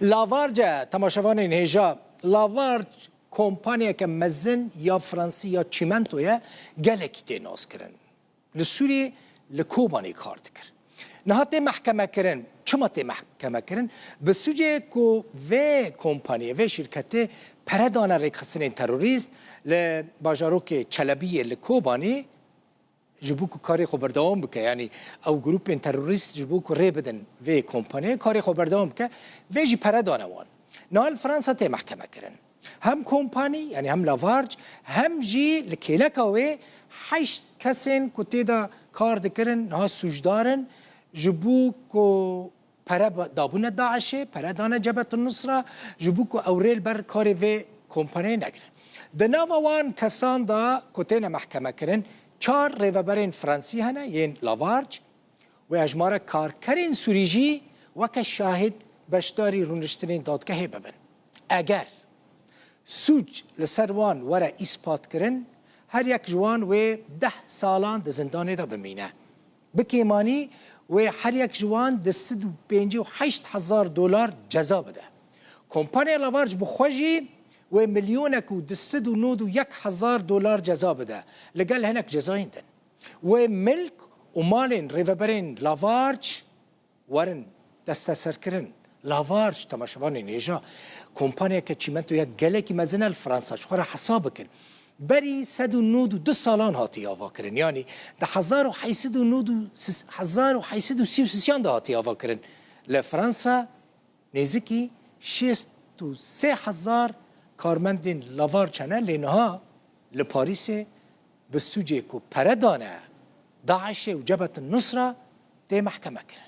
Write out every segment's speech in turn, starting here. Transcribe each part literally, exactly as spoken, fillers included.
Lavarce, temaşevanên hêja, Lavarc kompaniyeke mezin ya Fransî ya çîmentoye, gelekî tê naskirin. Li Sûriyê li Kobanê kar dikir. Niha tê mehkemekirin. Çima tê mehkemekirin? Bi sûcê ku vê kompaniyê, vê şîrketê pere dane rêkxistinên terorîst li bajarokê Çelebiyê li Kobanê, ji bo ku karê xwe berdewam bike, yanî ew grûpên terorîst ji bo ku rê bidin vê kompaniyê karê xwe berdewam bike, vê jî pere dane wan. Niha li Fransa tê mehkeme kirin. Hem kompanî, yanî hem Lavarc, hem jî li kêleka wê heşt kesên ku tê de kar dikirin, niha sûcdar in, ji bo ku pere ba-, dabûne DAIŞê, pere dane Cebhetun Nusra, ji bo ku ew rê li ber karê vê kompaniyê negirin. Di nava wan kesan de ku têne mehkeme kirin, çar rêveberên Fransî hene, yên Lavarc, wê hejmara karkerên Sûrî jî weke şahid beşdarî rûniştinên dadgehê bibin. Eger sûc li ser wan were îspat kirin, her yek ji wan wê deh salan di zindanê de bimîne. Bi kêmanî wê her yek ji wan di sed û pêncî û heşt hezar dolar ceza bide. Kompanya Lavarc bi xwe jî wê milyonek û di sed û nod û yek hezar dolar ceza bide, li gel hinek cezayên din. Wê milk û malên rêveberên Lavarc werin desteserkirin. Lavarc, temaşevanên hêja, kompanyeke çîmentoya gelekî mezin e li Fransa. Ji xwe re hesab bikin. Berî sed û nod û du salan hatiye avakirin. Yanî di hezar û heyt sed û nod û sî, hezar û heyt sed û sî û sêyan de hatiye avakirin. Li Fransa nêzîkî şêst û sê hezar karmendên Lavarc hene, lê niha li Parîsê bi sûcê ku pere dane DAIŞê û Cebhet Nusra tê mehkeme kirin.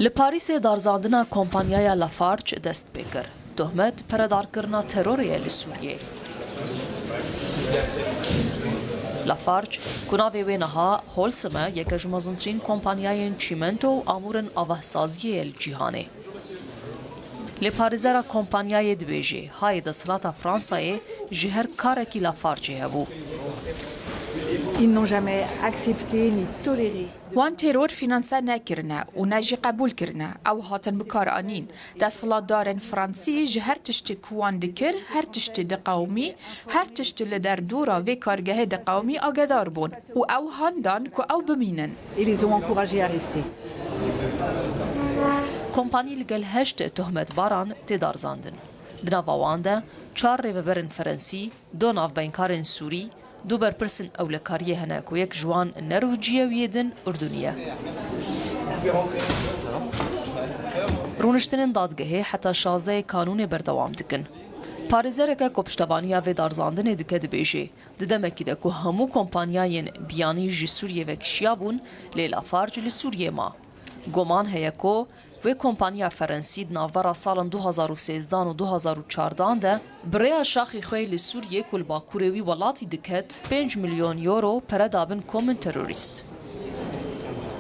Li Parîsê darzandina kompanyaya Lafarge dest pê kir. Tohmet peredarkirina terorê ye li Sûriyê. Lafarge, ku navê wê niha Holcim e, yeke ji mezintirîn kompanyayên çîmento û amûrên avahsaziyê ye li cîhanê. Lê parêzera kompanyayê dibêje, hayê desthilata Fransayê ji her karekî Lafargê hebû. Ils n'ont jamais accepté ni toléré. Wan teror fînanse nekirine û ne jî qebûl kirine. Ew hatin bikaranîn. Desthilatdarên Fransî ji her tiştê ku wan dikir, her tiştê diqewimî, her tiştê li derdora vê kargehê diqewimî agedar bûn û ew han dan ku ew bimînin. Et les ont encouragés à rester. Kompanî li gel heşt tohmetbaran tê darzandin. Di nava wan de çar rêveberên Ferensî, du navbeynkarên Sûrî, du berpirsên ewlekariyê hene ku yek ji wan ne Rûcî ye û yê din Urdunî ye. Rûniştinên dadgehê heta şazdehê Kanûnê berdewam dikin. Parêzereke ku piştevaniya vê darzandinê dike dibêje, di demekî de ku hemû kompanyayên biyanî ji Sûriyê vekişiyabûn, lê Lafarge li Sûriyê ma. Goman heye ku wê kompanya Ferensî di navbera salan du hazar û sêzdan û du hazar û çardan de bi rêya şaxê xwe yê li Sûriyê ku li bakurê wî welatî diket, pênc milyon euro pere dabin komên terorîst.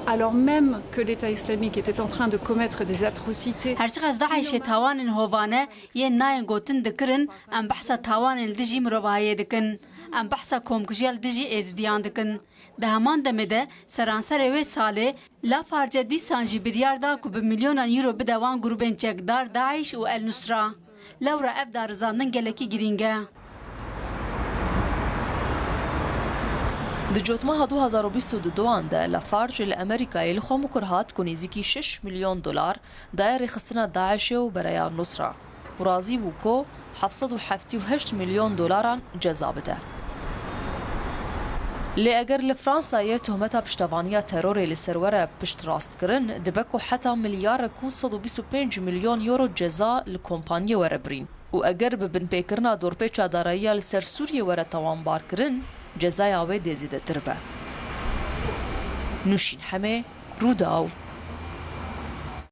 Alors même que l'État islamique était en train de commettre des atrocités. Her çiqas DAIŞê tawanên hovane yên nayên gotin dikirin, em behsa tawanên li dijî mirovahiyê dikin. Em behsa komkujiya li dijî Êzidiyan dikin. Di heman demê de seranserê wê salê Lafarge dîsan jî biryar da ku bi milyonan euro bide wan grûbên çekdar DAIŞ û El Nusra. Lewra ev darizandin gelekî girîng e. Di cotmeha du hazar û bîst û duan de Lafarge li Amerîkayê li xwe mikur hat ku nêzîkî şeş milyon dolar daye rêxistina DAIŞê û bereya Nusra û razî bû ku heft sed û heftê û heşt milyon dolaran ceza bide. Lê eger li Fransayê tohmeta piştevaniya terorê li ser were piştrastkirin, dibe ku heta milyarek û sed û bîst û pênc milyon euro ceza li kompanyê were birîn û eger bi binpêkirina dorpêça darayiya li ser Sûriyê were tawanbarkirin, cezaya wê dê zêdetir be. Nûşîn Hemê, Rûdaw,